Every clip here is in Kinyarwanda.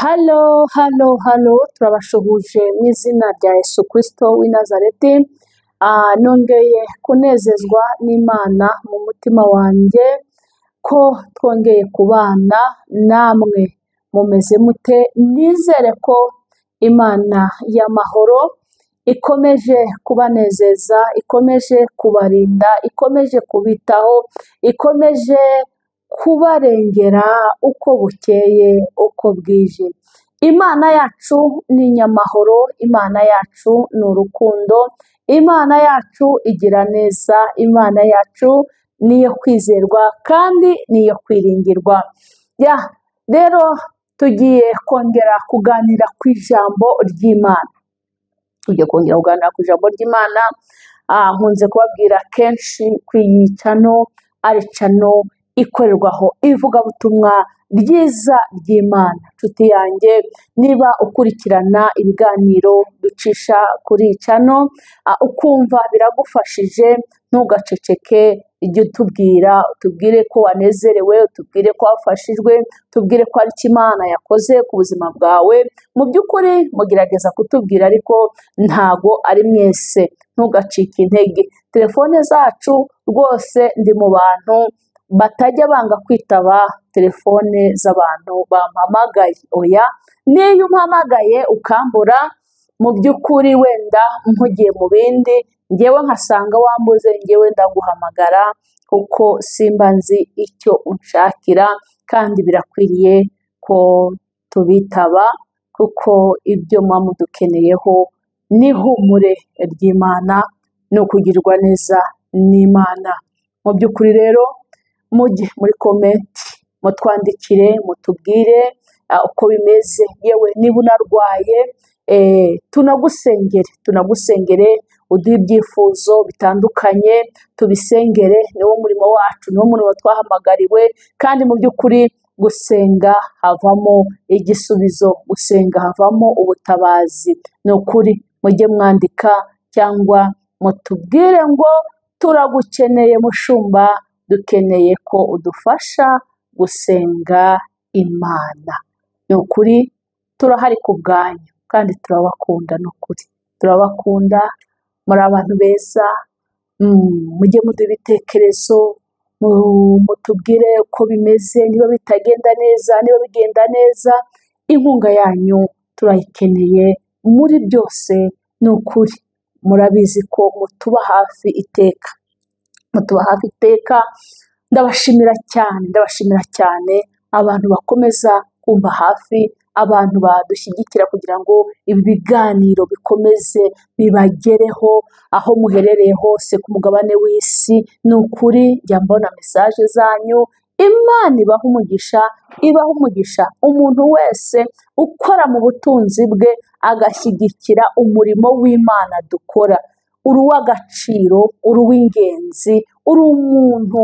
Halo, halo, halo, turabashuhuje mu izina rya Yesu Kristo w'i Nazareti. Nongeye kunezezwa n'Imana mu mutima wanjye ko twongeye kubana namwe. Mumeze mute? Nizere ko Imana y'amahoro ikomeje kubanezeza, ikomeje kubarinda, ikomeje kubitaho, ikomeje kubarengera uko bukeye, uko bwije. Imana yacu ni inyamahoro, Imana yacu ni urukundo, Imana yacu igira neza, Imana yacu ni iyo kwizerwa kandi ni iyo kwiringirwa. Ya, rero tugiye kongera kuganira ku ijambo ry'Imana. Tugiye kongera kuganira ku ijambo ry'Imana. Nkunze kubabwira kenshi ko iyi channel ari channel ikorerwaho ivugabutumwa ryiza ry'Imana. Nshuti yanjye, niba ukurikirana ibiganiro ducisha kuri iyi channel, ukumva biragufashije, ntugaceceke, ujye utubwira, utubwire ko wanezerewe, utubwire ko wafashijwe, utubwire ko ari icyo Imana yakoze ku buzima bwawe. Mu by'ukuri mugerageza kutubwira ariko ntago ari mwese, ntugacike intege. Telefone zacu rwose ndi mu bantu batajya banga kwitaba telefone z'abantu bampamagaye. Oya, n'iyo umpamagaye ukambura, mu by'ukuri wenda mpugiye mu bindi, njyewe nkasanga wambuze, njyewe ndaguhamagara kuko simba nzi icyo unshakira, kandi birakwiriye ko tubitaba kuko ibyo muba mudukeneyeho ni ihumure ry'Imana, ni ukugirwa neza n'Imana. Mu by'ukuri rero mujye muri comment, mutwandikire, mutubwire uko bimeze. Yewe niba unarwaye, tunagusengere, tunagusengere, uduhe ibyifuzo bitandukanye, tubisengere. Niwo murimo wacu, niwo murimo twahamagariwe, kandi mu by'ukuri gusenga havamo igisubizo, gusenga havamo ubutabazi. Ni ukuri mujye mwandika cyangwa mutubwire ngo turagukeneye mushumba, dukeneye ko udufasha gusenga Imana. Ni ukuri turahari ku bwanyu kandi turabakunda, ni ukuri turabakunda, muri abantu beza. Mujye muduha ibitekerezo, mutubwire uko bimeze, niba bitagenda neza, niba bigenda neza. Inkunga yanyu turayikeneye muri byose, ni ukuri murabizi ko mutuba hafi iteka, mutuba hafi iteka. Ndabashimira cyane, ndabashimira cyane abantu bakomeza kumva hafi, abantu badushyigikira kugira ngo ibi biganiro bikomeze bibagereho aho muherereye hose ku mugabane w'isi. Ni ukuri njya mbona message zanyu. Imana ibaha umugisha, ibaha umugisha umuntu wese ukora mu butunzi bwe agashyigikira umurimo w'Imana dukora. Uri uw'agaciro, uri uw'ingenzi, uri umuntu.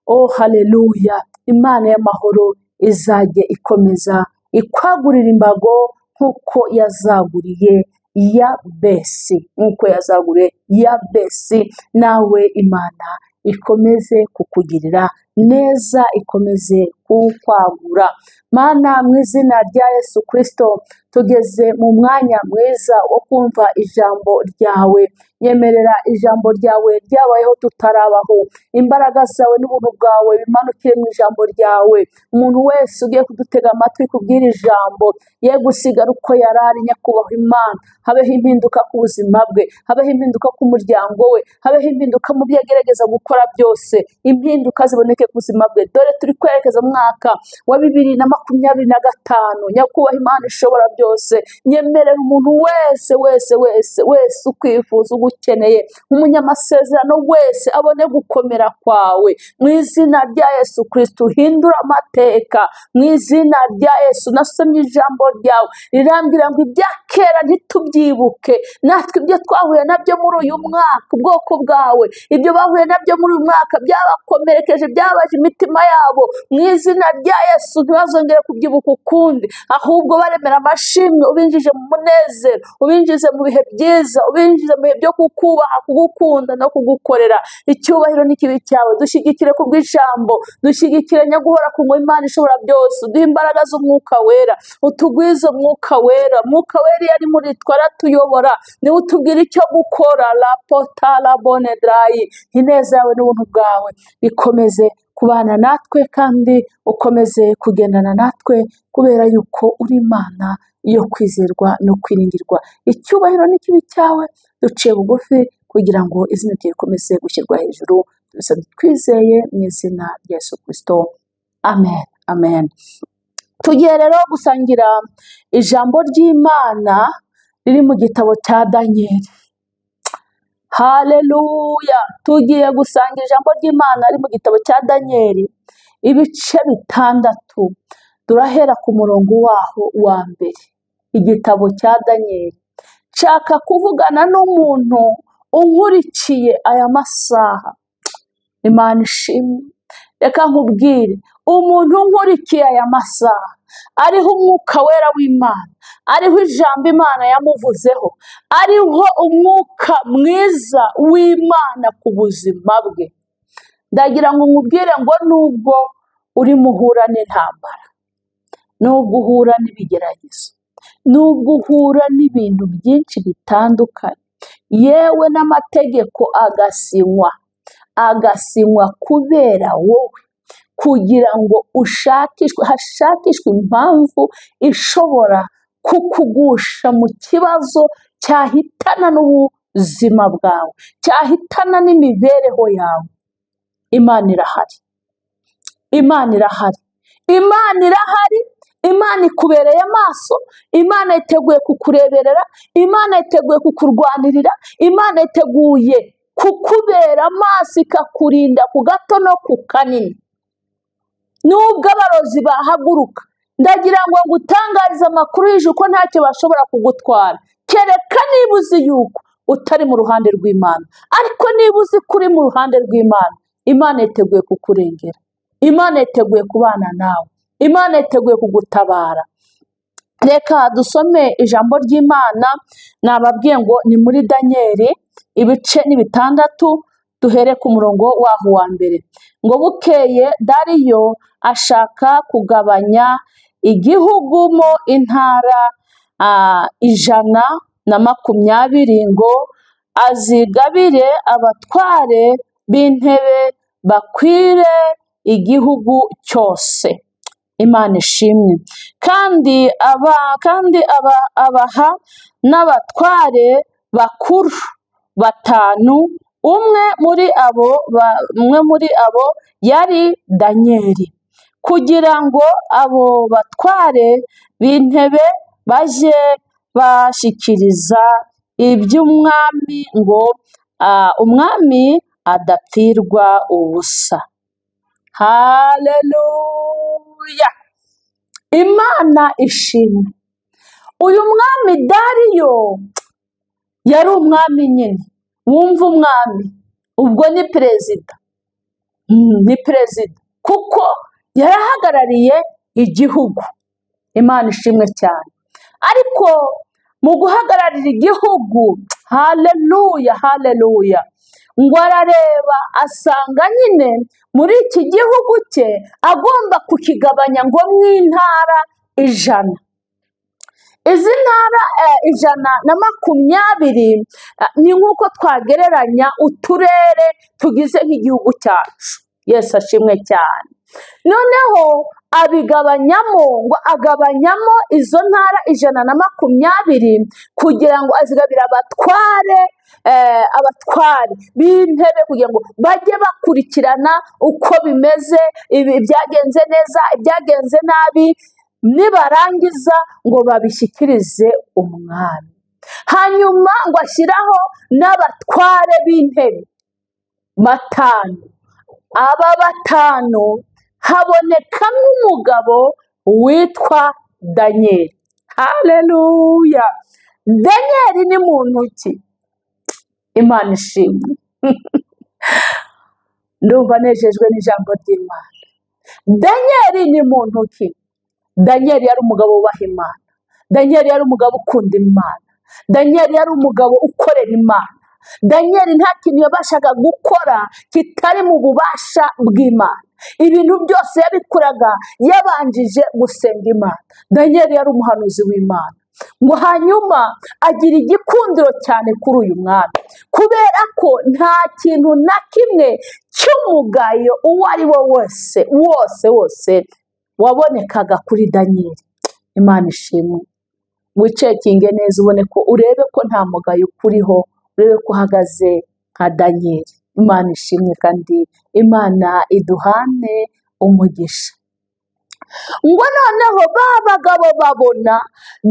Oh haleluya! Imana y'amahoro izajya ikomeza ikwagurira imbago nk'uko yazaguriye Yabesi, nk'uko yazaguriye Yabesi. Nawe Imana ikomeze kukugirira neza, ikomeze kukwagura. Mana, mu izina rya Yesu Kristo, tugeze mu mwanya mwiza wo kumva ijambo ryawe. Nyemerera ijambo ryawe ryabayeho tutarabaho, imbaraga zawe n'ubuntu bwawe bimanukire mu ijambo ryawe. Umuntu wese ugiye kudutega amatwi kubwira ijambo, ye gusigara uko yari ari. Nyakubahwa Imana, habeho impinduka ku buzima bwe, habeho impinduka ku muryango we, habeho impinduka mu byo agerageza gukora byose, impinduka ziboneke ku buzima bwe. Dore turi kwerekeza mu mwaka wa 2025. Nyakubahwa Imana ishobora byose, nyemerera umuntu wese wese wese wese ukwifuza, ugukeneye, umunyamasezerano wese abone gukomera kwawe mu izina rya Yesu Kristo. Uhindura amateka mu izina rya Yesu. Nasomye ijambo ryawe rirambwira ngo ibya kera ntitubyibuke, natwe ibyo twahuye nabyo muri uyu mwaka, ubwoko bwawe ibyo bahuye nabyo muri uyu mwaka byabakomerekeje, byababaje imitima yabo, mu izina rya Yesu ntibazongere kubyibuka ukundi, ahubwo baremera amashimwe, ubinjije mu munezero, ubinjize mu bihe byiza, ubinjize mu bihe byo kukubaha, kugukunda no kugukorera. Icyubahiro n'ikibi cyawe, dushyigikire kubw'ijambo, dushyigikire nyaguhora ku ngoma Imana ishobora byose, uduhe imbaraga z'umwuka wera, utugwize umwuka wera. Umwuka wera iyo ari muri twe aratuyobora, niwe utubwira icyo gukora. La pota la bone drayi, ineza yawe n'ubuntu bwawe bikomeze kubana natwe kandi ukomeze kugendana natwe, kubera yuko uri Imana yo kwizerwa no kwiringirwa. Icyubahiro n'ikibi cyawe, duciye bugufi kugira ngo izina ryawe rikomeze gushyirwa hejuru. Tubisabye twizeye mu izina rya Yesu Kristo, amen, amen. Tugiye rero gusangira ijambo ry'Imana riri mu gitabo cya Daniyeli. Haleluya! Tugiye gusangira ijambo ry'Imana riri mu gitabo cya Daniyeli, ibice 6. Turahera ku murongo waho wa mbere. Igitabo cya Daniyeli. Nshaka kuvugana n'umuntu unkurikiye aya masaha. Imana ishimwe. Reka nkubwire, umuntu unkurikiye aya masaha ariho umwuka wera w'Imana, ariho ijambo Imana yamuvuzeho, ariho umwuka mwiza w'Imana ku buzima bwe. Ndagira ngo nkubwire ngo nubwo urimo uhura n'intambara, nubwo uhura n'ibigeragezo, nubwo uhura n'ibintu byinshi bitandukanye, yewe n'amategeko agasinywa kubera wowe, kugira ngo ushakishwe, hashakishwe impamvu ishobora kukugusha mu kibazo cyahitana n'ubuzima bwawe, cyahitana n'imibereho yawe. Imana irahari, Imana irahari, Imana irahari. Imana ikubereye amaso, Imana yiteguye kukureberera, Imana yiteguye kukurwanirira, Imana yiteguye kukubera amaso, ikakurinda ku gato no ku kanini. Nubwo abarozi bahaguruka, ndagira ngo ngutangarize amakuru y'ijuru ko ntacyo bashobora kugutwara, kereka niba uzi yuko utari mu ruhande rw'Imana. Ariko niba uzi ko uri mu ruhande rw'Imana, Imana yiteguye kukurengera, Imana yiteguye kubana nawe, Imana yiteguye kugutabara. Reka dusome ijambo ry'Imana. Nababwiye ngo ni muri Daniyeli ibice ni 6, duhere ku murongo waho wa mbere. Ngo bukeye Dariyo ashaka kugabanya igihugu mo intara 120, ngo azigabire abatware b'intebe bakwire igihugu cyose. Imana ishimwe. Kandi abaha n'abatware bakuru 5, umwe muri abo yari Daniyeli, kugira ngo abo batware b'intebe bajye bashyikiriza iby'umwami, ngo umwami adapfirwa ubusa. Haleluya! Imana ishimwe. Uyu mwami Dariyo yari umwami nyine, wumva umwami ubwo ni perezida, ni perezida kuko yarahagarariye igihugu. Imana ishimwe cyane. Ariko mu guhagararira igihugu, haleluya, haleluya, ngo arareba asanga nyine muri iki gihugu cye agomba kukigabanya ngo mw'intara 100. Izi ntara 120 ni nk'uko twagereranya uturere tugize nk'igihugu cyacu. Yesu ashimwe cyane. Noneho abigabanyamo, ngo agabanyamo izo ntara 120 kugira ngo azigabire abatware abatware b'intebe, kugira ngo bajye bakurikirana uko bimeze, ibyagenze neza, ibyagenze nabi, nibarangiza ngo babishyikirize umwami. Hanyuma ngo ashyiraho n'abatware b'intebe 5. Aba 5 habonekamo umugabo witwa Daniyeli. Haleluya! Daniyeli ni muntu ki? Imana ishimwe. Ndumva nejejwe n'ijambo ry'Imana. Daniyeli ni muntu ki? Daniyeli yari umugabo wubaha Imana. Daniyeli yari umugabo ukunda Imana. Daniyeli yari umugabo ukorera Imana. Daniyeli nta kintu yabashaga gukora kitari mu bubasha bw'Imana. Ibintu byose yabikoraga yabanjije gusenga Imana. Daniyeli yari umuhanuzi w'Imana. Ngo hanyuma agira igikundiro cyane kuri uyu mwami, kubera ko nta kintu na kimwe cy'umugayo uwo ari wo wose wose wose wabonekaga kuri Daniyeli. Imana ishimwe. Wicekinge neza ubone ko urebe ko nta mugayo ukuriho, urebe ko uhagaze nka Daniyeli. Imana ishimwe kandi Imana iduhane umugisha. Ngo noneho ba bagabo babona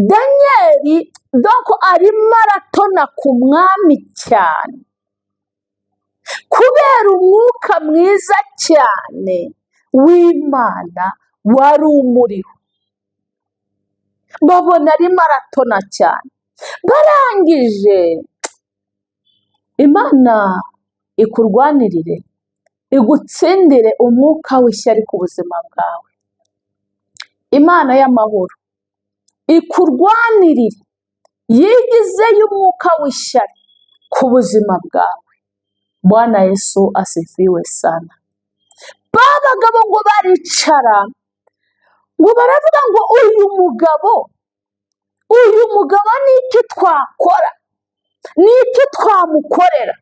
Daniyeli doko arimo aratona ku mwami cyane, kubera umwuka mwiza cyane w'Imana wari umuriho. Babona arimo aratona cyane. Barangije, Imana ikurwanirire, igutsindire umwuka w'ishyari ku buzima bwawe. Imana y'amahoro ikurwanirire, yigizeyo umwuka w'ishyari ku buzima bwawe. Bwana Yesu asifiwe sana. Ba bagabo ngo baricara, ngo baravuga ngo uyu mugabo ni iki twakora, ni iki twamukorera,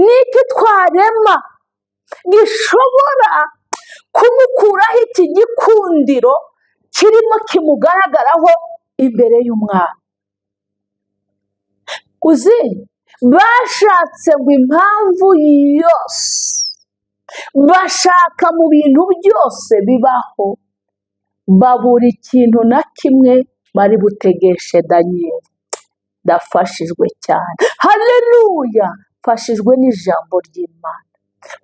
ni iki twarema gishobora kumukuraho iki gikundiro kirimo kimugaragaraho imbere y'umwami. Uzi, bashatse ngo impamvu yose, bashaka mu bintu byose bibaho, babura ikintu na kimwe bari butegeshe Daniyeli. Ndafashijwe cyane, haleluya, mfashijwe n'ijambo ry'Imana.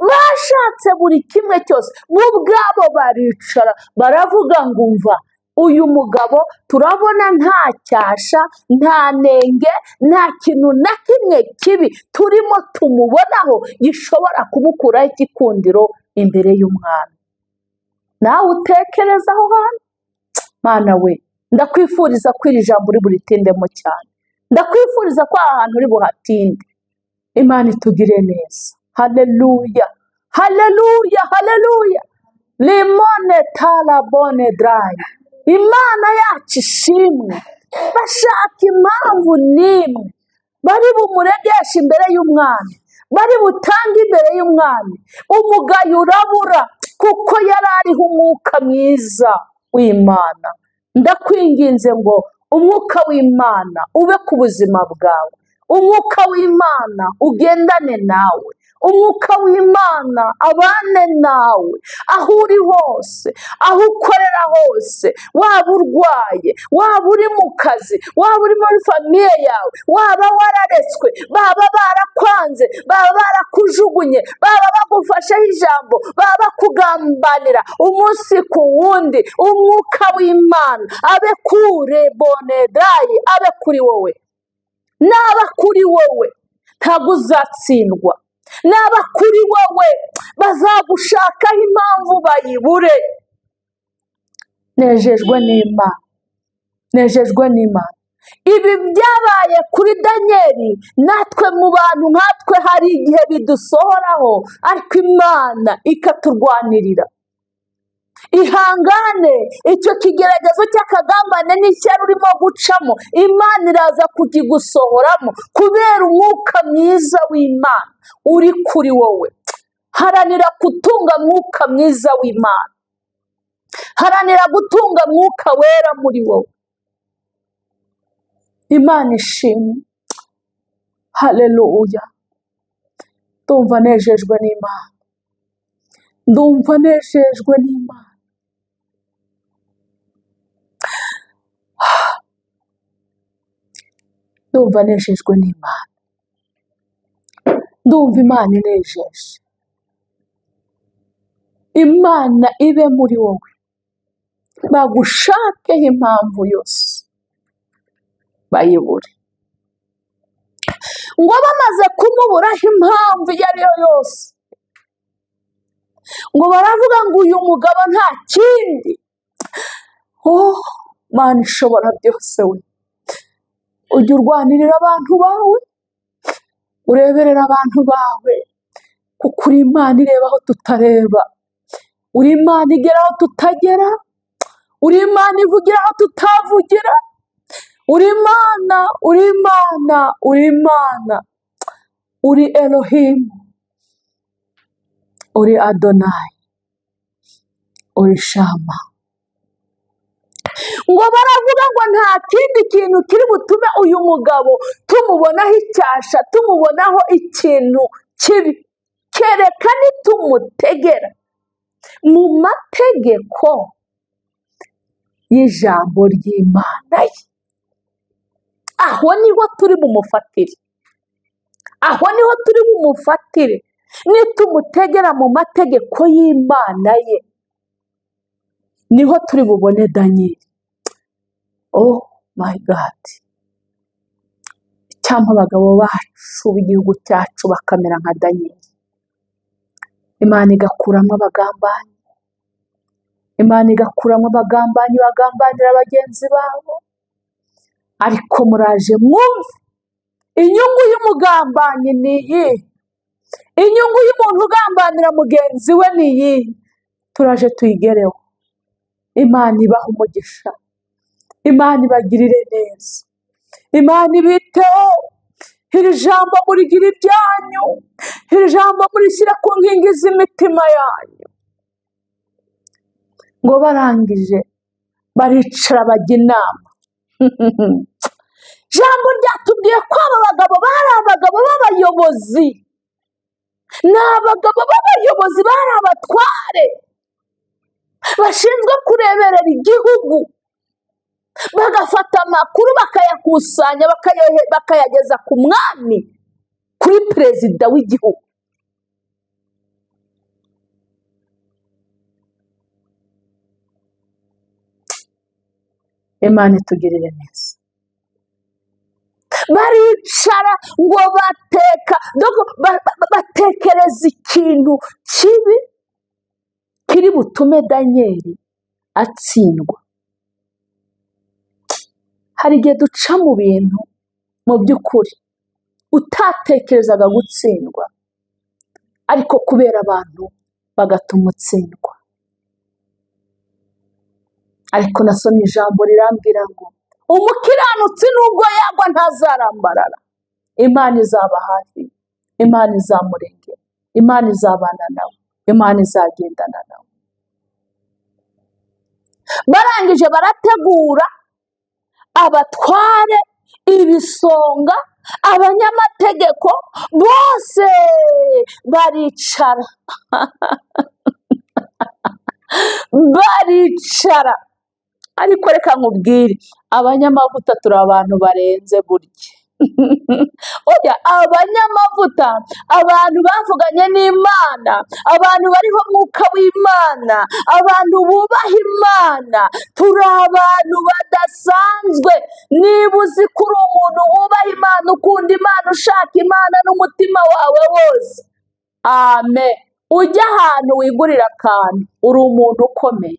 Bashatse buri kimwe cyose, bo ubwabo baricara baravuga ngo umva, uyu mugabo turabona nta cyasha, nta nenge, nta kintu na kimwe kibi turimo tumubonaho gishobora kumukuraho igikundiro imbere y'umwami. Nawe utekereza aho hantu? Mana we, ndakwifuriza ko iri jambo uri buritindemo cyane. Ndakwifuriza ko aha hantu uri buhatinde. Imana itugire neza. Haleluya, haleluya, haleluya. Limone tarabone darayi. Imana yacu ishimwe. Bashaka impamvu n'imwe bari bumuregeshe imbere y'umwami, bari butange imbere y'umwami. Umugayo urabura kuko yari ariho umwuka mwiza w'Imana. Ndakwinginze ngo umwuka w'Imana ube ku buzima bwawe, umwuka w'Imana ugendane nawe, umwuka w'Imana abane nawe aho uri hose, aho ukorera hose, waba urwaye, waba uri mu kazi, waba uri muri famiye yawe, waba wararetswe, baba barakwanze, baba barakujugunye, baba bagufasheho ijambo, baba bakugambanira umunsi ku wundi, umwuka w'Imana abe kure bonedayi, abe kuri wowe. Naba kuri wowe ntabwo uzatsindwa. Naba kuri wowe bazagushakaho impamvu bayibure. Nejejwe n'Imana, nejejwe n'Imana. Ibi byabaye kuri Daniyeli, natwe mu bantu nkatwe hari igihe bidusohoraho, ariko Imana ikaturwanirira. Ihangane, icyo kigeragezo cy'akagambane n'ishyari urimo gucamo, Imana iraza kukigusohoramo kubera umwuka mwiza w'Imana uri kuri wowe. Haranira gutunga mwuka mwiza w'Imana, haranira gutunga mwuka wera muri wowe. Imana ishimwe, haleluya. Ndumva nejejwe n'Imana, ndumva nejejwe n'Imana. Ndumva nejejwe n'Imana, ndumva Imana inejeje. Imana ibe muri wowe, bagushakeho impamvu yose bayibure. Ngo bamaze kumuburaho impamvu iyo ari yo yose, Ngo baravuga ngo uyu mugabo nta kindi. Oh, Mana ishobora byose we, ujya urwanirira abantu bawe, ureberera abantu bawe, kuko uri Imana ireba aho tutareba, uri Imana igera aho tutagera, uri Imana ivugira aho tutavugira, uri Imana, uri Imana, uri Imana, uri Elohim, uri Adonai, uri Shama. Ngo baravuga ngo nta kindi kintu kiri butume uyu mugabo tumubonaho icyasha, tumubonaho ikintu kibi, kereka nitumutegera mu mategeko y'ijambo ry'Imana ye. Aho niho turi bumufatire, aho niho turi bumufatire, nitumutegera mu mategeko y'Imana ye, niho turi bubone Daniel. Oh my God, cyangwa abagabo bacu b'igihugu cyacu bakamera nka Daniel. Imana igakuramo abagambanyi, Imana igakuramo abagambanyi bagambanira bagenzi babo. Ariko muraje mwumve, inyungu y'umugambanyi ni iyi, inyungu y'umuntu ugambanira mugenzi we ni iyi, turaje tuyigereho. Imana ibaha umugisha, Imana ibagirire neza, Imana ibiteho. Iri jambo murigira ibyanyu, iri jambo murishyira ku nkingi z'imitima yanyu. Ngo barangije baricara bajya inama. Jambo ryatubwiye ko aba bagabo bari abagabo b'abayobozi, ni abagabo b'abayobozi, bari abatware bashinzwe kureberera igihugu, bagafata amakuru bakayakusanya bakayageza ku mwami, kuri perezida w'igihugu. Imana itugirire neza. Baricara ngo bateka, batekereza ikintu kibi kiri butume Daniel atsindwa. Hari igihe duca mu bintu mu by'ukuri utatekerezaga gutsindwa, ariko kubera abantu bagatuma utsindwa. Ariko nasomye ijambo rirambwira ngo umukiranutsi nubwo yagwa ntazarambarara, Imana izaba hafi, Imana izamurengera, Imana izabana nawe, Imana izagendana nawe. Barangije barategura abatware, ibisonga, abanyamategeko bose baricara baricara. Ariko reka nkubwire, abanyamavuta turi abantu barenze burya. Oya, abanyamavuta, abantu bavuganye n'Imana, abantu bariho mwuka w'Imana, abantu bubaha Imana, turi abantu badasanzwe. Niba uzi ko uri umuntu wubaha Imana, ukunda Imana, ushaka Imana n'umutima wawe wose, amen, ujya ahantu wigurira akantu, uri umuntu ukomeye.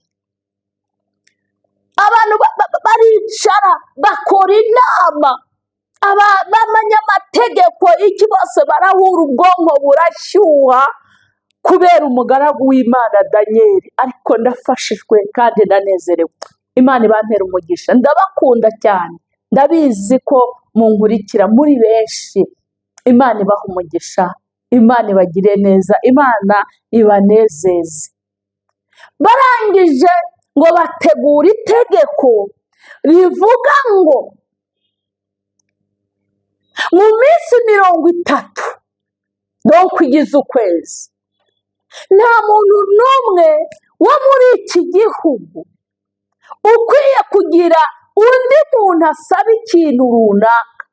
Abantu baricara bakora inama, abanyamategeko iki bose barahura, ubwonko burashyuha kubera umugaragu w'Imana Daniel. Ariko ndafashijwe kandi ndanezerewe. Imana ibampera umugisha, ndabakunda cyane, ndabizi ko munkurikira muri benshi. Imana ibaha umugisha, Imana ibagire neza, Imana ibanezeze. Barangije ngo bategura itegeko rivuga ngo mu minsi 30 donc igize ukwezi, nta muntu n'umwe wo muri iki gihugu ukwiye kugira undi muntu asaba ikintu runaka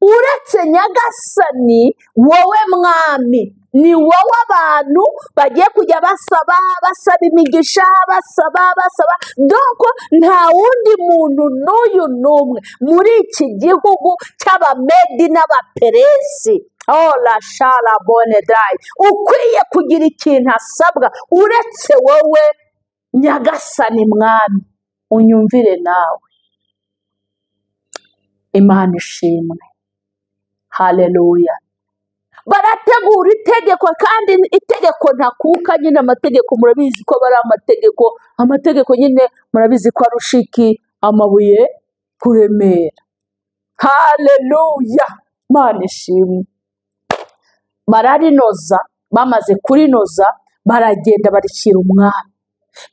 uretse Nyagasani wowe mwami. Ni wowe abantu bagiye kujya basaba, basaba imigisha, basaba basaba, donc nta wundi muntu n'uyu n'umwe muri iki gihugu cy'Abamedi n'Abaperesi. Ola shala bone dry, ukwiye kugira ikintu asabwa uretse wowe Nyagasani mwami, unyumvire nawe. Imana ishimwe, haleluya. Barategura itegeko, kandi itegeko ntakuka nyine. Amategeko murabizi ko bari amategeko, amategeko nyine murabizi ko arushiki amabuye kuremera. Haleluya, Imana ishimwe. Bararinoza, bamaze kurinoza baragenda barishyira umwami.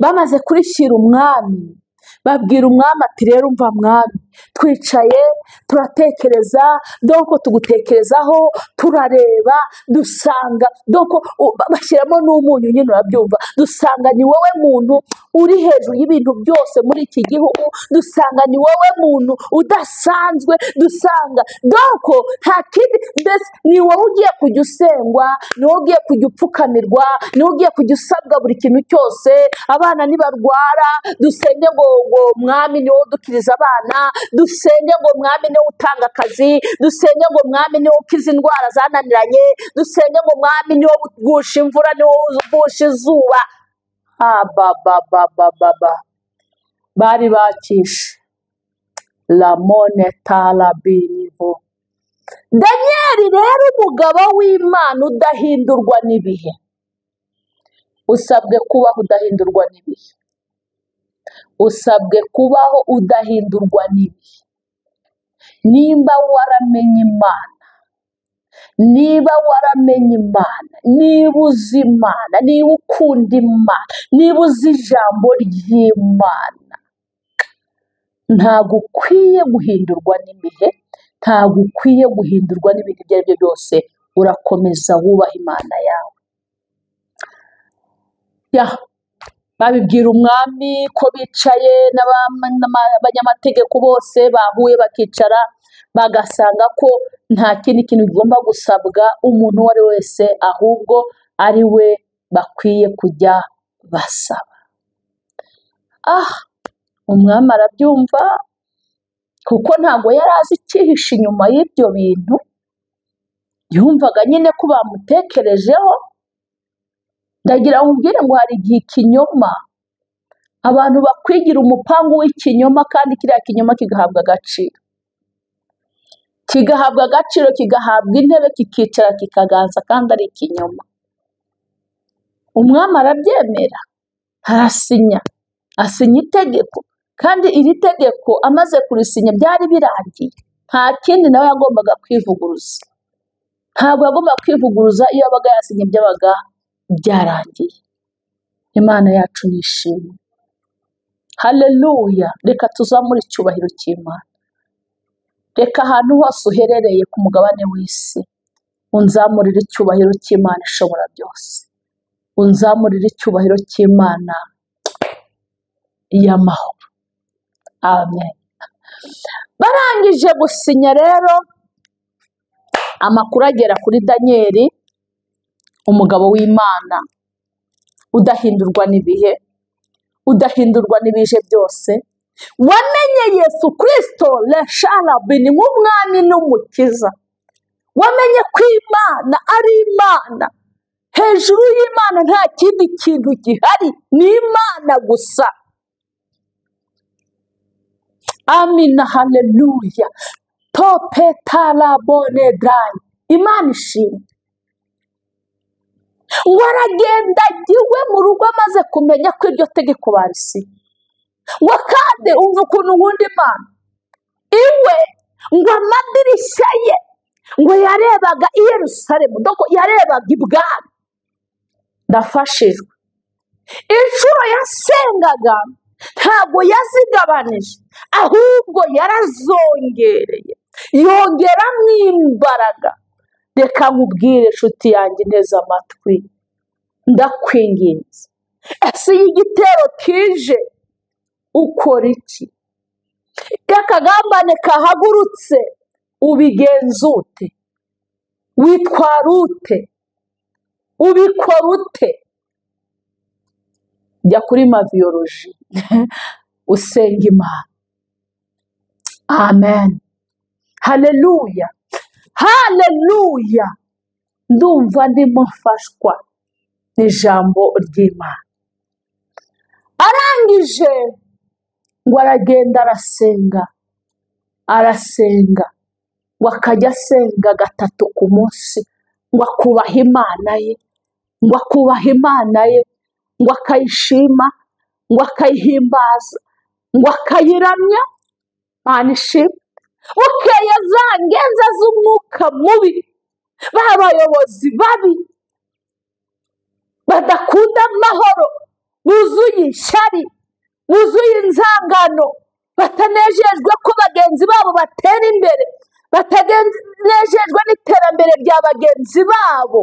Bamaze kurishyira umwami, babwira umwami ati rero umva mwami, twicaye turatekereza, doko tugutekerezaho, turareba dusanga doko bashyiramo n'umunyu nyine, urabyumva, dusanga ni wowe muntu uri hejuru y'ibintu byose muri iki gihugu, dusanga ni wowe muntu udasanzwe, dusanga doko nta kindi, mbese ni wowe ugiye kujya usengwa, ni wowe ugiye kujya upfukamirwa, ni wowe ugiye kujya usabwa buri kintu cyose. Abana nibarwara dusenge ngo mwami ni wowe udukiriza abana, dusenge ngo mwami ni wowe utanga akazi, dusenge ngo mwami ni wowe ukiza indwara zananiranye, dusenge ngo mwami ni wowe ugusha imvura, ni wowe ugusha izuba. Abababababa bari bakishe lamone tarabinivo. Daniyeli rero umugabo w'Imana udahindurwa n'ibihe, usabwe kubaho udahindurwa n'ibihe, usabwe kubaho udahindurwa n'ibihe. Nimba waramenye Imana, niba waramenye Imana, niba uzi Imana, niba ukunda Imana, niba uzi ijambo ry'Imana, ntabwo ukwiye guhindurwa n'ibihe, ntabwo ukwiye guhindurwa n'ibintu ibyo ari byo byose. Urakomeza wubaha Imana yawe. Ya babibwira umwami ko bicaye n'abanyamategeko bose bahuye, bakicara bagasanga ko nta kindi kintu kigomba gusabwa umuntu uwo ari we wese, ahubwo ari we bakwiye kujya basaba. Ah, umwami arabyumva, kuko ntabwo yari azi icyihishe inyuma y'ibyo bintu. Yumvaga nyine ko bamutekerejeho. Ndagira ngo ubwire ngo hari igihe ikinyoma abantu bakwigira umupangu w'ikinyoma, kandi kiriya kinyoma kigahabwa agaciro, kigahabwa agaciro, kigahabwa intebe, kikicara kikaganza, kandi ari ikinyoma. Umwami arabyemera, arasinya, asinya itegeko, kandi iri tegeko amaze kurisinya byari birangiye, nta kindi nawe yagombaga kwivuguruza. Ntabwo yagombaga kwivuguruza, iyo yabaga yasinye byabaga byarangiye. Imana yacu nishimwe, haleluya. Reka tuzamure icyubahiro cy'Imana. Reka ahantu hose uherereye ku mugabane w'isi unzamurire icyubahiro cy'Imana ishobora byose, unzamurire icyubahiro cy'Imana y'amahoro. Amen. Barangije gusinya rero, amakuru agera kuri Daniyeli, umugabo w'Imana udahindurwa n'ibihe, udahindurwa n'ibije byose, wamenye Yesu Kristo lesharabini nk'umwami n'umukiza, wamenye ko Imana ari Imana, hejuru y'Imana nta kindi kintu gihari, ni Imana gusa. Amina, haleluya. Tope tarabone drai. Imana ishimwe. Ngo aragenda iwe mu rugo amaze kumenya ko iryo tegeko barisinya. Ngo kandi umva ukuntu nkunda Imana, iwe ngo amadirishya ye ngo yarebaga i Yerusalemu, doko yarebaga ibwami. Ndafashijwe. Inshuro yasengaga ntabwo yazigabanije, ahubwo yarazongereye, yongeramo imbaraga. Reka nkubwire inshuti yanjye nteze amatwi, ndakwinginze, ese iyo igitero kije ukora iki? Iyo akagambane kahagurutse ubigenza ute? Witwara ute? Ubikora ute? Jya kuri maviyoroji usenga Imana. Amen, haleluya, haleluya. Ndumva ndimo mfashwa n'ijambo ry'Imana. Arangije ngo aragenda arasenga, arasenga, ngo akajya asenga 3 ku munsi, ngo akubaha Imana ye, ngo akubaha Imana ye, ngo akayishima, ngo akayihimbaza, ngo akayiramya. Imana ishimwe. Bukeye za ngenza z'umwuka mubi, b'abayobozi babi badakunda amahoro, buzuye ishyari, buzuye inzangano, batanejejwe ko bagenzi babo batera imbere, batanejejwe n'iterambere rya bagenzi babo.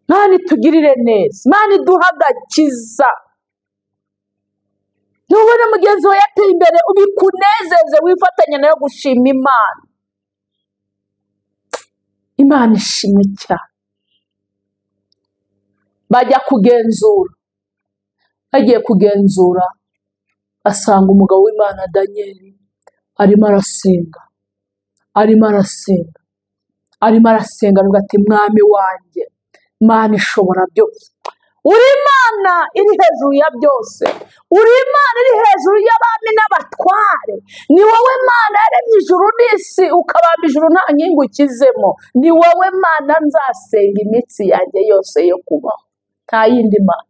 Mana itugirire neza, Mana iduhe agakiza. Nubona mugenzi wawe yateye imbere, ubikunezeze, wifatanye nayo gushima Imana. Imana ishimwe cyane. Bajya kugenzura, bagiye kugenzura asanga umugabo w'Imana Daniel arimo arasenga, arimo arasenga, arimo arasenga, avuga ati mwami wanjye, Mana ishobora byose, uri Imana iri hejuru ya byose, uri Imana iri hejuru y'abami n'abatware, ni wowe Mana yaremye ijuru n'isi, ukabamba ijuru nta nkingi ukizemo, ni wowe Mana nzasenga iminsi yanjye yose yo kubaho, nta yindi Mana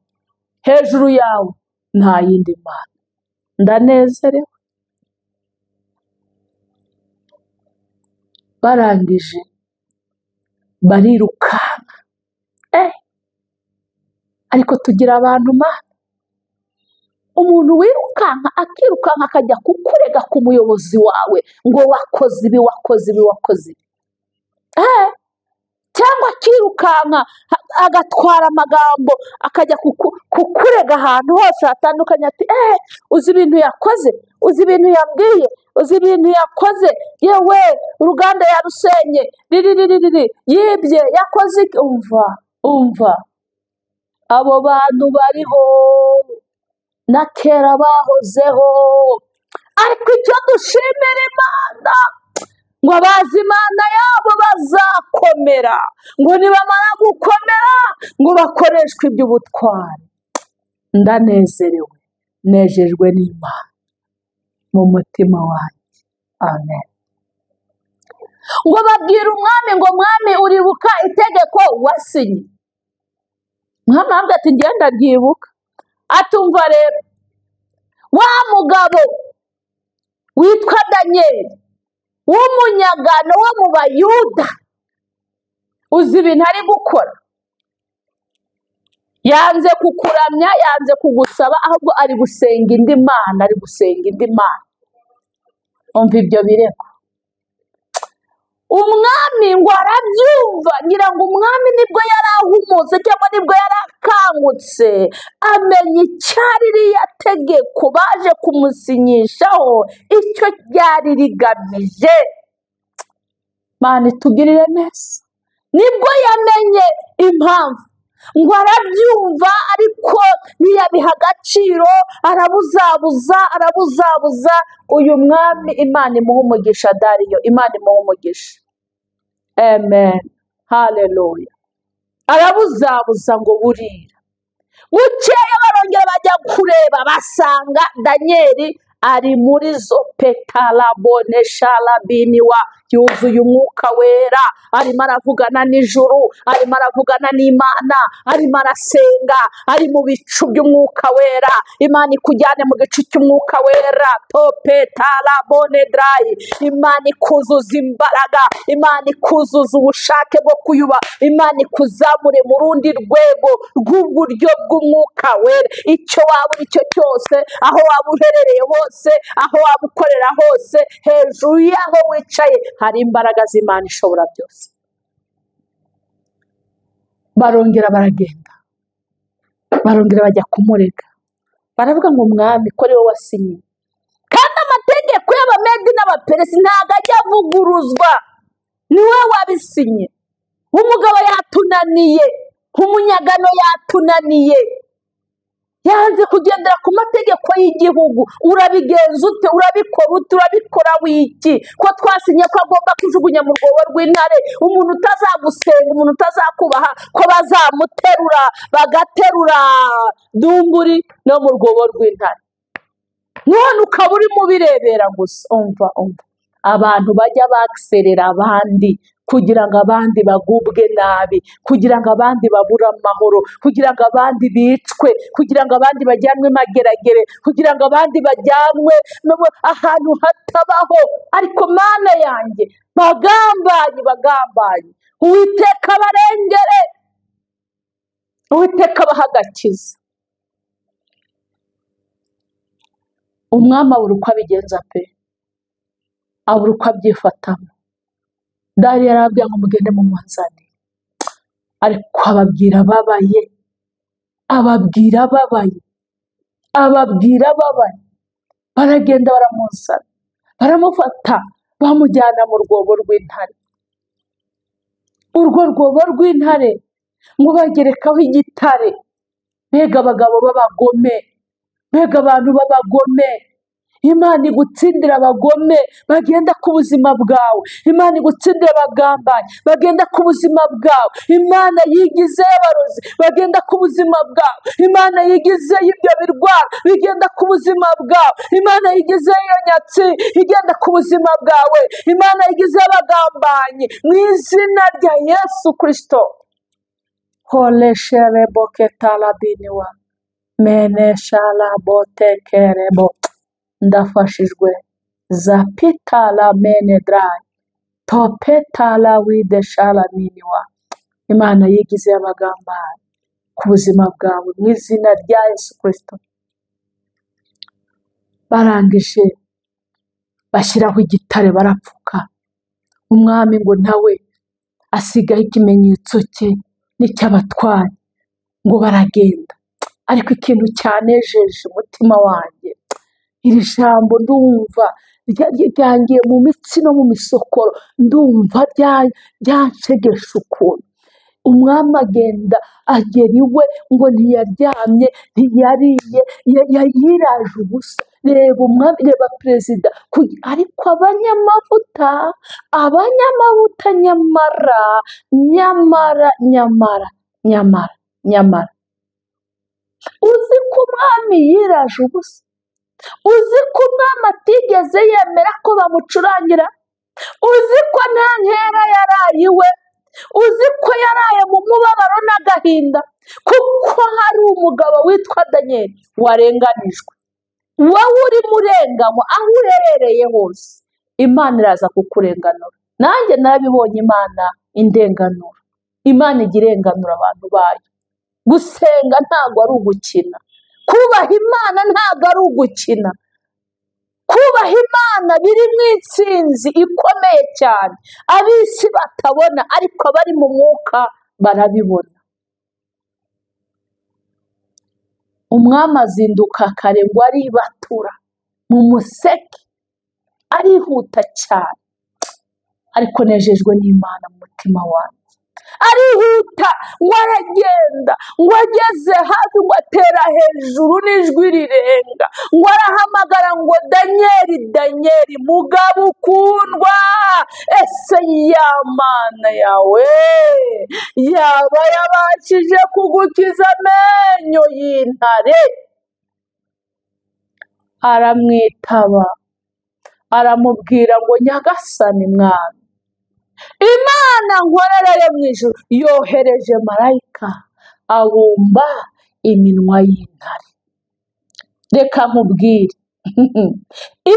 hejuru yawe, nta yindi Mana. Ndanezerewe. Barangije barirukanka. Ariko tugira abantu Mana, umuntu wirukanka akirukanka akajya kukurega ku muyobozi wawe ngo wakoze ibi, wakoze ibi, wakoze ibi. Cyangwa akirukanka agatwara amagambo akajya kukurega ahantu hose hatandukanye, ati uzi ibintu yakoze, uzi ibintu yambwiye, uzi ibintu yakoze, yewe uruganda yarusenye, riri yibye, yakoze. Umva, umva, abo bantu bariho na kera bahozeho, ariko icyo dushimira Imana ngo abazi Imana yabo bazakomera, ngo nibamara gukomera ngo bakoreshwe iby'ubutwari. Ndanezerewe, nejejwe n'Imana mu mutima wanjye. Amen. Ngo babwira umwami ngo mwami uribuka itegeko wasinye? Umwami aravuga ati ngenda ryibuka. Atumva rero wa mugabo witwa Daniel w'umunyagano wo mu Bayuda, uzi ibintu ari gukora, yanze kukuramya, yanze kugusaba, ahubwo ari gusenga indi mana, ari gusenga indi mana. Umva ibyo birego. Umwami ngo arabyumva, ngira ngo umwami nibwo yari ahumutse cyangwa nibwo yari akangutse, amenya icyari ririya tegeko baje kumusinyishaho, icyo ryari rigamije. Mana itugirire neza. Nibwo yamenye impamvu, ngo arabyumva ariko ntiyabiha agaciro, arabuzabuza, arabuzabuza. Uyu mwami Imana imuha umugisha, Dariyo, Imana imuha umugisha. Amen, haleluya. Arabuzabuza ngo burira. Bukeye barongera bajya kureba, basanga Daniel ari muri zo petalabone sharabiniwa, yuzuye umwuka wera, arimo aravugana n'ijuru, arimo aravugana n'Imana, arimo arasenga, ari mu bicu by'umwuka wera. Imana ikujyane mu gicu cy'umwuka wera, topetalabone drayi. Imana ikuzuza imbaraga, Imana ikuzuza ubushake bwo kuyuba, Imana ikuzamure mu rundi rwego rw'uburyo bw'umwuka wera. Icyo waba uri cyo cyose, aho waba uherereye hose, aho waba ukorera hose, hejuru y'aho wicaye hari imbaraga z'Imana ishobora byose. Barongera baragenda, barongera bajya kumurega, baravuga ngo mwami ko ariwe wasinye, kandi amategeko y'Abamedi n'Abaperesi ntabwo ajya avuguruzwa, niwe wabisinye. Umugabo yatunaniye, umunyagano yatunaniye. Yanze kugendera ku mategeko y'igihugu. Urabigenza ute? Urabikora ute? Urabikora wiki? Ko twasinye ko agomba kujugunya mu rwobo rw'intare umuntu utazagusenga, umuntu utazakubaha, ko bazamuterura bagaterura dumburi no mu rwobo rw'intare, none ukaba urimo ubirebera gusa. Umva umva, abantu bajya baserera abandi kugira ngo abandi bagubwe nabi, kugira ngo abandi babure amahoro, kugira ngo abandi bicwe, kugira ngo abandi bajyanwe mageragere, kugira ngo abandi bajyanwe ahantu hatabaho. Ariko Mana yanjye, bagambanyi bagambanyi, Uwiteka abarengere, Uwiteka abahe agakiza. Umwami abura uko abigenza pe, abura uko abyifatamo. Dariyo yarababwiye ngo mugende mumunzanire, ariko ababwira ababaye, ababwira ababaye, ababwira ababaye. Baragenda baramuzana, baramufata, bamujyana mu rwobo rw'intare. Urwo rwobo rw'intare ngo bagerekaho igitare. Mbega abagabo b'abagome, mbega abantu b'abagome! Imana igutsindira abagome bagenda ku buzima bwawe. Imana igutsindira abagambanyi bagenda ku buzima bwawe. Imana yigizeyo abarozi bagenda ku buzima bwawe. Imana yigizeyo ibyo birwara bigenda ku buzima bwawe. Imana yigizeyo iyo nyatsi igenda ku buzima bwawe. Imana yigizeyo abagambanyi mu izina rya Yesu Kristo. Horeshereboketarabiniwa menesharabotkerebo. Ndafashijwe. Zapitala menedrai topetala wideshalaminiwa. Imana yigize abagambanyi ku buzima bwawe mu izina rya Yesu Kristo. Barangije bashyiraho igitare barapfuka. Umwami ngo nawe asigaho ikimenyetso cye n'icy'abatware, ngo baragenda. Ariko ikintu cyanejeje umutima wanjye, iri jambo ndumva ryangiye mu mitsi no mu misokoro, ndumva ryanshegesha ukuntu. Umwami agenda agera iwe ngo ntiyaryamye, ntiyariye, yiraje ubusa. Reba umwami, reba perezida. Ariko abanyamavuta, abanyamavuta nyamara, nyamara, nyamara, nyamara, nyamara. Uzi ko umwami yiraje ubusa? Uzi ko umwami atigeze yemera ko bamucurangira? Uzi ko nta nkera yaraye iwe? Uzi ko yaraye mu mubabaro n'agahinda? Kuko hari umugabo witwa Daniyeli warenganijwe. Wowe urimo urenganywa aho uherereye hose, Imana iraza kukurenganura. Nanjye narabibonye, Imana indenganura. Imana ijya irenganura abantu bayo. Gusenga ntabwo ari ugukina. Kubaha Imana ntabwo ari ugukina. Kubaha Imana biri mu intsinzi ikomeye cyane. Ab'isi batabona, ariko abari mu mwuka barabibona. Umwami azinduka kare ngo aribatura mu museke, arihuta cyane, ariko nejejwe n'Imana mu mutima wanjye. Arihuta ngo aragenda, ngo ageze hafi ngo atera hejuru n'ijwi rirenga, ngo arahamagara ngo Daniyeli, Daniyeli, mugabo ukundwa, ese ya Mana yawe yaba yabashije kugukiza amenyo y'intare? Aramwitaba, aramubwira ngo Nyagasani mwami, Imana nkorera yo mu ijuru yohereje marayika abumba iminwa y'intare. Reka nkubwire,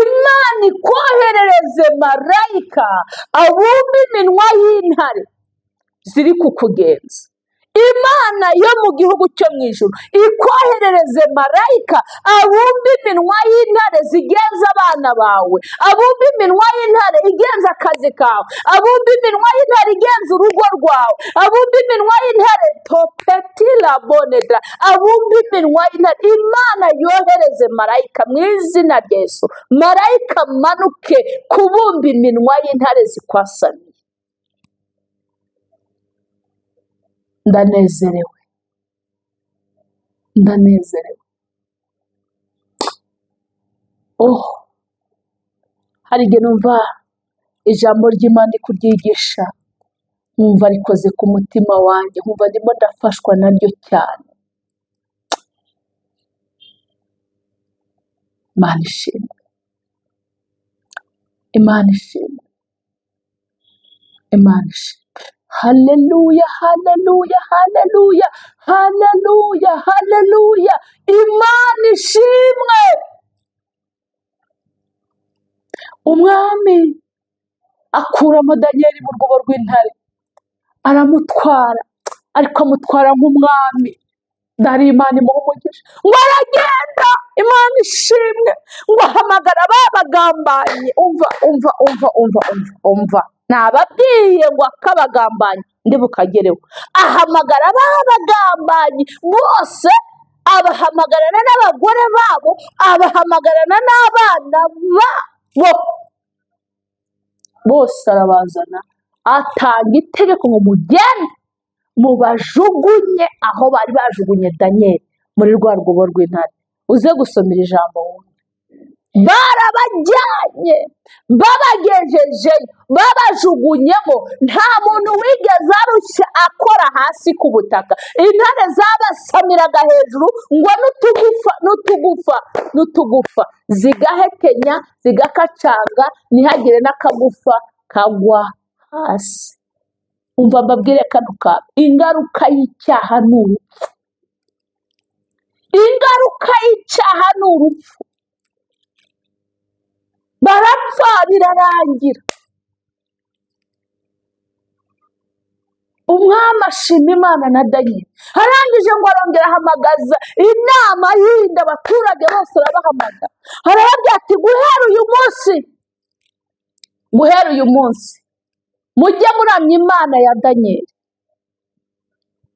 Imana ikoherereze marayika abumba iminwa y'intare ziri kukugenza. Imana yo mu gihugu cyo mu ijuru ikoherereze marayika abumba iminwa y'intare zigenza abana bawe, abumba iminwa y'intare igenza akazi kawe, abumba iminwa y'intare igenza urugo rwawe, abumba iminwa y'intare topetila bonedra, abumba iminwa y'intare. Imana yohereze marayika mu izina rya Yesu, marayika manuke kubumba iminwa y'intare zikwasamiye. Ndanezerewe, ndanezerewe. Oh, hari igihe numva ijambo ry'Imana kuryigisha, nkumva rikoze ku mutima wanjye, nkumva ndimo ndafashwa naryo cyane. Imana ishimwe, Imana ishimwe, Imana ishimwe. Haleluya, haleluya, haleluya, haleluya, haleluya. Imana ishimwe. Umwami akuramo Daniyeli mu rwobo rw'intare, aramutwara, ariko amutwara nk'umwami. Dari Imana imuha umugisha, ngo aragenda. Imana ishimwe. Ngo ahamagara babagambanye. Umva, umva, umva, umva, umva, umva, nababwiye ngo akabagambanye ndi bukagereho. Ahamagara babagambanye bose, abahamagarana n'abagore babo, abahamagarana n'abana babo bose, arabazana, atanga itegeko ngo mugende mubajugunye aho bari bajugunye Daniyeli muri rwa rwobo rw'intare. Uze gusomera ijambo wumve. Barabajyanye, babagejejeyo, babajugunyemo, nta muntu wigeze arushya akora hasi ku butaka. Intare zabasamiraga hejuru ngo n'utugufa n'utugufa n'utugufa, zigahekenya, zigakacanga, ntihagire n'akagufa kagwa hasi. Umva mbabwire kano kantu, ingaruka y'icyaha ni urupfu. Ingaruka y'icyaha ni urupfu. Barapfa birarangira. Umwami ashima Imana na Daniyeli. Arangije ngo arongera ahamagaza inama yindi, abaturage bose arabahamagara, arababwira ati guhera uyu munsi, guhera uyu munsi mujye muramya Imana ya Daniyeli,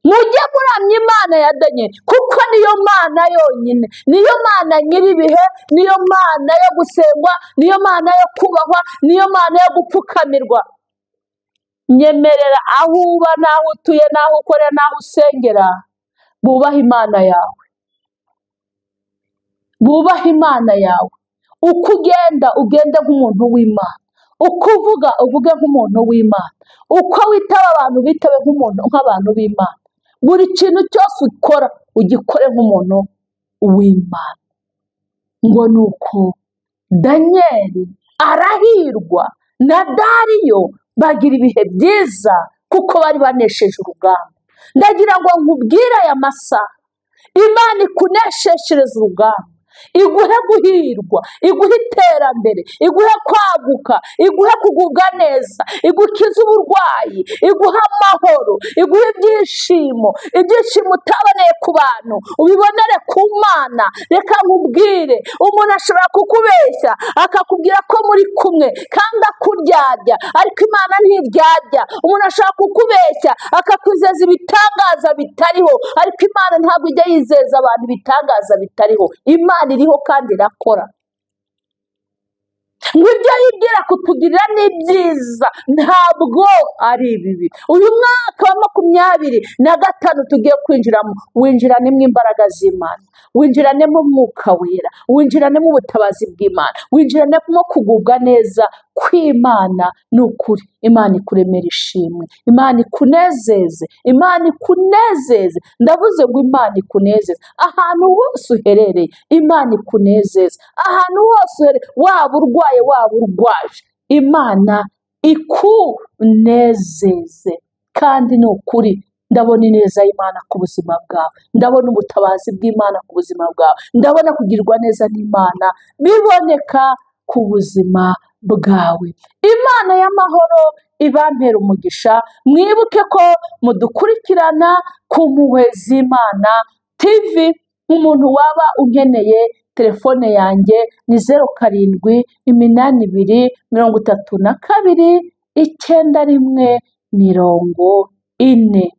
mujye muramya Imana ya Daniyeli, kuko niyo Mana yonyine, niyo Mana nyir'ibihe, niyo Mana yo gusengwa, niyo Mana yo kubahwa, niyo Mana yo gupfukamirwa. Nyemerera aho uba n'aho utuye n'aho ukorera n'aho usengera, bubahe Imana yawe, bubahe Imana yawe. Uko ugenda ugende nk'umuntu w'Imana, uko uvuga uvuge nk'umuntu w'Imana, uko witaba abantu bitabe nk'umuntu nk'abantu b'Imana. Buri kintu cyose ukora ugikore nk'umuntu w'Imana. Ngo ni uko Daniyeli arahirwa na Dariyo, bagira ibihe byiza kuko bari banesheje urugamba. Ndagira ngo nkubwire aya masaha, Imana ikunesheshereza urugamba, iguhe guhirwa, iguhe iterambere, iguhe kwaguka, iguhe kugubwa neza, igukize uburwayi, iguhe amahoro, iguhe ibyishimo, ibyishimo utaboneye ku bantu ubibonere ku Mana. Reka nkubwire, umuntu ashobora kukubeshya akakubwira ko muri kumwe kandi akuryarya, ariko Imana ntiryarya. Umuntu ashobora kukubeshya akakwizeza ibitangaza bitariho, ariko Imana ntabwo ijya yizeza abantu ibitangaza bitariho. Imana iriho kandi irakora. Ngo ibyo yibwira kutugirira ni byiza, ntabwo ari ibibi. Uyu mwaka wa 25 tugiye kwinjiramo, winjiranemo imbaraga z'Imana, winjiranemo umwuka wera, winjiranemo ubutabazi bw'Imana, winjiranemo kugubwa neza kw'Imana. Ni ukuri Imana ikuremera ishimwe, Imana ikunezeze, Imana ikunezeze. Ndavuze ngo Imana ikunezeze ahantu hose uherereye, Imana ikunezeze ahantu hose uherereye, waba urwaye waba urwaje, Imana ikunezeze. Kandi ni ukuri ndabona ineza y'Imana ku buzima bwawe, ndabona ubutabazi bw'Imana ku buzima bwawe, ndabona kugirwa neza n'Imana biboneka ku buzima bwawe. Imana y'amahoro ibampera umugisha. Mwibuke ko mudukurikirana ku Mpuhwe z'Imana TV. Umuntu waba unkeneye, telefone yanjye ni 0 7 8 2 32 91 40.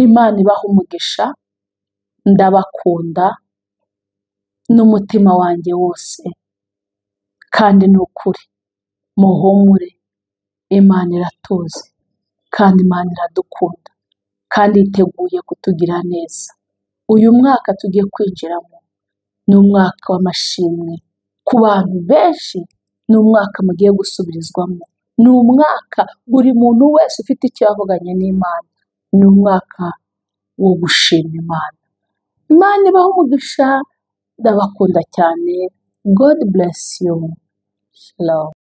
Imana ibaha umugisha, ndabakunda n'umutima wanjye wose, kandi ni ukuri muhumure, Imana iratuzi kandi Imana iradukunda kandi yiteguye kutugira neza. Uyu mwaka tugiye kwinjiramo, Ni umwaka w'amashimwe ku bantu benshi, ni umwaka mugiye gusubirizwamo, ni umwaka buri muntu wese ufite icyo yavuganye n'Imana, ni umwaka wo gushima Imana. Imana ibahe umugisha, ndabakunda cyane, God bless you. Shalom.